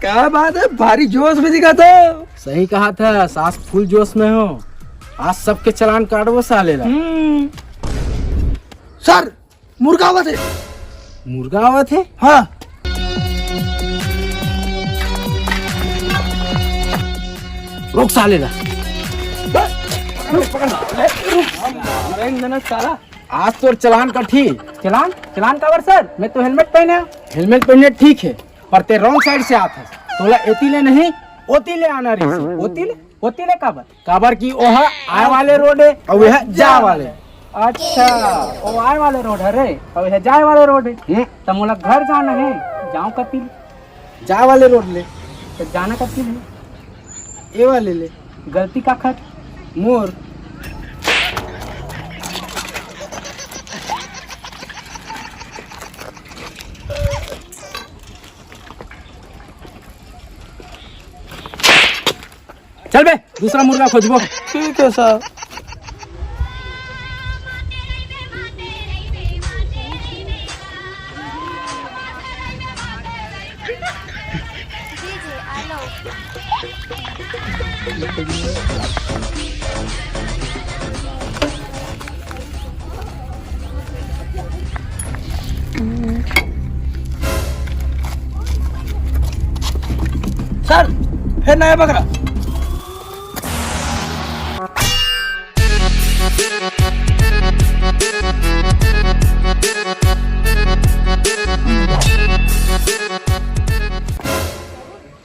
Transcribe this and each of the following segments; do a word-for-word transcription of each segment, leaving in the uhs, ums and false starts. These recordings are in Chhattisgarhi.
क्या बात है, भारी जोश में दिखा था। सही कहा था, आज फुल जोश में हूँ। आज सबके चालान काटबो साले ला। हम्म। सर, मुर्गा आवत हे। मुर्गा आवत हे? हाँ। रोक साले ला। अरे, साला। आज तोर चालान कटही। चालान? चालान काबर सर? मैं तो हेलमेट पहने हूँ। हेलमेट पहने ठीक है, पर ते रॉन्ग साइड से आत हस। तोला एती ले नहीं, ओती ले आना रही। ओती ले? ओती ले काबर? काबर कि ओहा आए वाले रोड है और वह जाए वाले। अच्छा, वो आए वाले रोड है रे, और यह जाए वाले रोड है। हम्म। तो मोला घर जाना है, जाऊँ कति ले? जाए वाले रोड ले। तो जाना कति ले? ए वाले ले। गलती काखर? मोर। चल बे, दूसरा मुर्गा खोजबो। ठीक है सर। सर, फिर नया बकरा।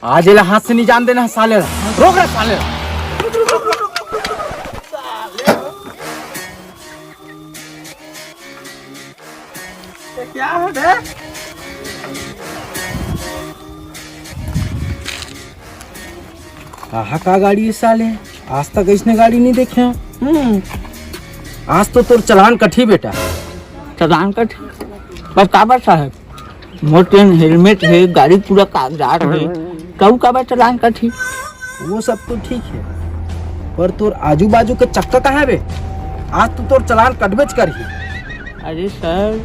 आज एला हाथ से नहीं जान देना है साले ला। रोक रे साले ला। ये क्या है बे? कहाँ का गाड़ी है साले? आज तक इसने गाड़ी नहीं देखे हैं। हम्म। आज तो तोर चालान कटही बेटा। चालान कट? पर काबर साहब? मोर तेन हेलमेट है, गाड़ी पूरा कागजात है, कहू काबर चालान कटही? वो सब तो ठीक है, पर तोर आजू बाजू के चक्का कहाँ है बे? आज तो तोर चालान कटबेच करही। अरे सर,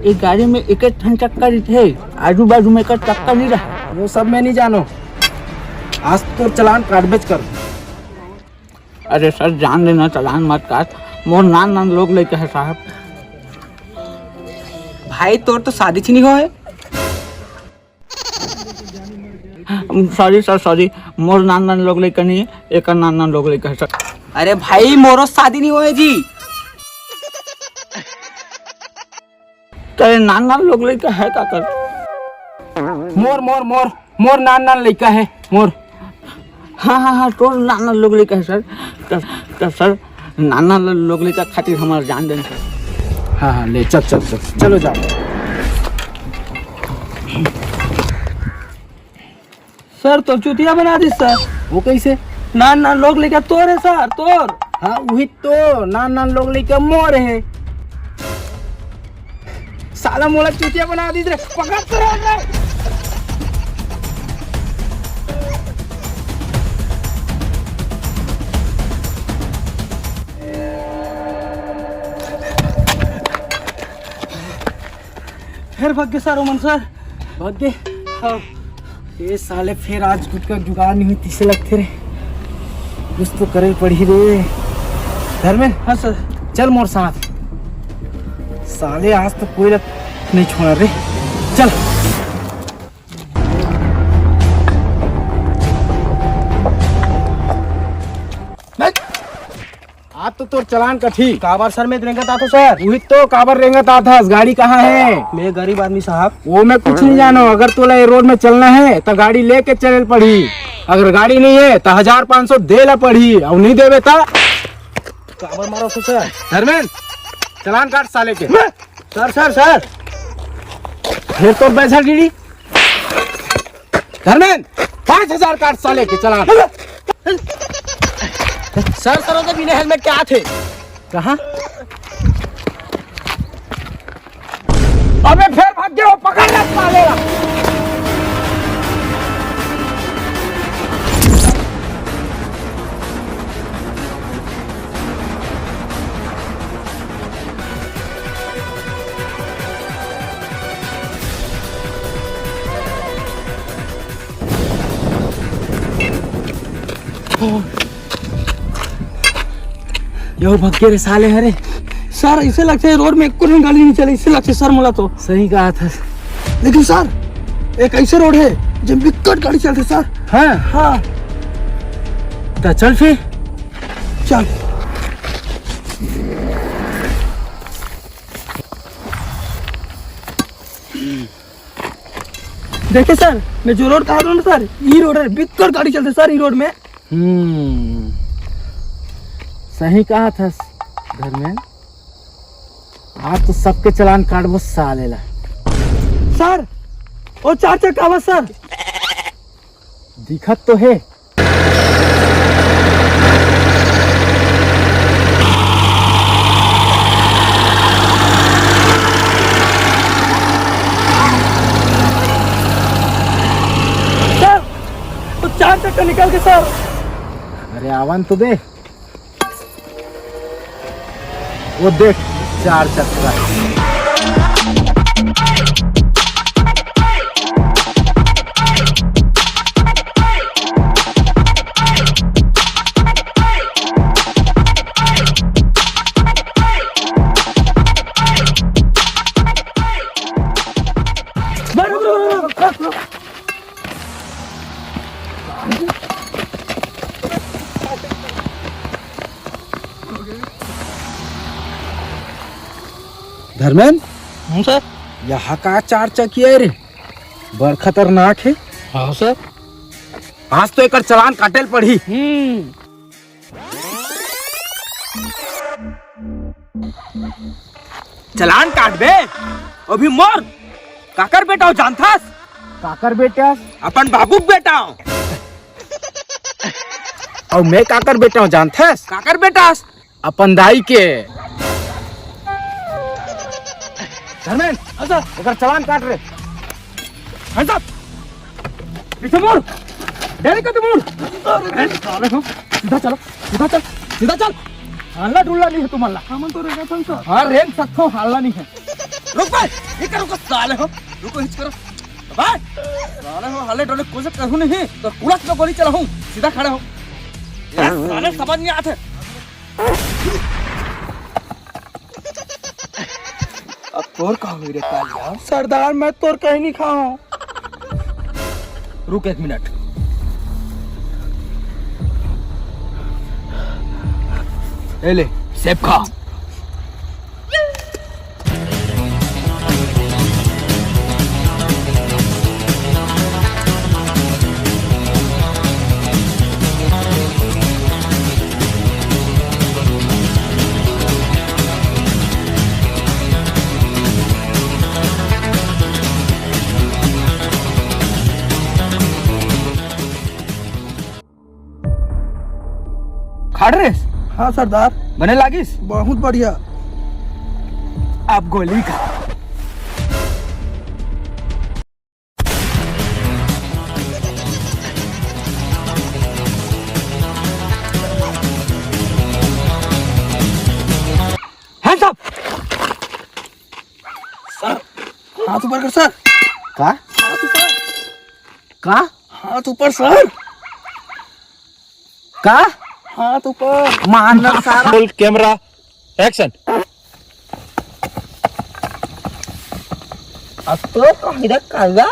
एक गाड़ी में एक एक ठन चक्का रहिथे, आजू बाजू में एक चक्का नहीं रहा। वो सब मैं नहीं जानो, आज तो तोर चालान काटबेच कर। अरे सर, जान देना, चालान मत काट, मोर नान नान लोग लइका है साहब। भाई, तोर तो शादी च नहीं होए। सॉरी सर, सॉरी, मोर नान नान लोग लइका नहीं है, एकर नान नान लोग लइका है सर। अरे भाई, मोरो शादी नहीं होए जी। तेरे नान नान लोग लइका है काकर? मोर, मोर, मोर, मोर नान नान लइका है, मोर। हाँ, हाँ, हाँ, तोर नान नान लोग लइका है सर। त, त सर, नान नान लोग लइका खातिर हमार जान देन सर। हाँ, हाँ, ले, चल, चल, चल, चलो जाओ। सर, तो चूतिया बना दिस सर। वो कैसे? नान नान लोग लइका तोर है सर, तोर। हाँ, वही तो, नान नान लोग लइका मोर है। साला मोला चूतिया बना दिस रे, पकड़ तो रे। फिर भग गे सर, ओमन सर। भग गे? हाँ। ये साले फिर आज कुछ का जुगाड़ नहीं हुई, तीसे लगते रे। कुछ तो करे पड़ी रे। धर्मेन? हाँ सर। चल मोर साथ। साले आज तो कोई लग नहीं छोड़ा रे। चल। आज तो तोर चालान कटही। काबर सर, मैं रेंगत आथो सर। उही तो, काबर रेंगत आथस? गाड़ी कहाँ है? मैं गरीब आदमी साहब। वो मैं कुछ नहीं जानो। अगर तोला ये रोड में चलना है तो गाड़ी लेके चले पड़ही। अगर गाड़ी नहीं है तो हजार पाँच सौ दे ला पड़ही, और नहीं देवे तो काबर मारो सर? धर्मेन, चालान काट साले के। Sir, sir, sir. फिर तो पैसा डीडी। धर्मेन, पाँच हजार काट साले के चालान। सर, सर, वो तो बिना हेलमेट के आथे। कहाँ? अबे फिर भाग गया, वो पकड़ ले साले ला। यो भक्के रे साले हरे। सर, इसे लगथे रोड में एको ठन गाड़ी नहीं चले, इसे लगथे सर मोला तो। सही कहा था। लेकिन सर, एक ऐसे रोड है जब बिकट गाड़ी चलथे सर। हाँ। हाँ। तो चल फिर। चल। देखे सर, मैं जो रोड कहा रहा हूँ ना सर, ई रोड है, बिकट गाड़ी चलथे सर ई रोड में। हम्म, सही कहा था धर्मेंद्र। आज तो सबके चालान काटबो साले ला। सर, वो चार चक्का आवा सर। दिखत तो है। सर, वो चार चक्का निकल के सर। अरे आवन तो दे। वो देख, चार चक्का। धर्मेंद्र, हम्म सर। यहाँ का चार चकिया है रे, बड़ खतरनाक है। हाँ सर। आज तो एकर चालान काटे ल पड़ही। हम्म। चालान काटबे? अभी मोर काकर बेटा हो जानथस? काकर बेटा? अपन बाबू के बेटा हो। अउ मैं काकर बेटा हो जानथस? काकर बेटा हस? अपन दाई के। धर्मेंद्र, हाँ सर। एकर चालान काट रे। हाँ सर। पीछे मुड़। डायरेक्ट कर मुड़। अरे साले हो। सीधा चलो, सीधा चल, सीधा चल। हल्ला डुल्ला नहीं है तुमन ला। हमन तो रेंगत हन सर। हाँ, रेंग सकथो, हल्ला नहीं है। रुक बे, ये क्या रुको साले हो? रुको, हिच करो। बे, साले हो, हल्ले डोले कोशिश करूँ नहीं, तो कुलस में गोली चलाऊँ। सीधा खड़े हो। ये साले समझ नहीं आते। अब तोर का होई रे कालिया? सरदार, मैं तोर कहीं नहीं खाऊं। रुक एक मिनट। ए ले, सेब खा। खाड़ रेस? हाँ सरदार। बने लागिस? बहुत बढ़िया। अब गोली खा। Hands up! सर, हाथ ऊपर कर सर। का? हाथ ऊपर। का? हाथ ऊपर सर। का? हाथ ऊपर। मार ना सारा। Roll camera, action। अब तो कहीं रे काला।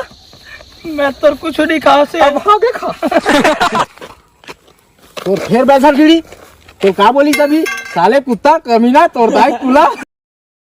मैं तो कुछ नहीं कहा से। अब हाँ देखा। तोर फेर बैठा सीढ़ी। तो का बोली तभी? साले कुत्ता, कमीना, तोर दाई कुला।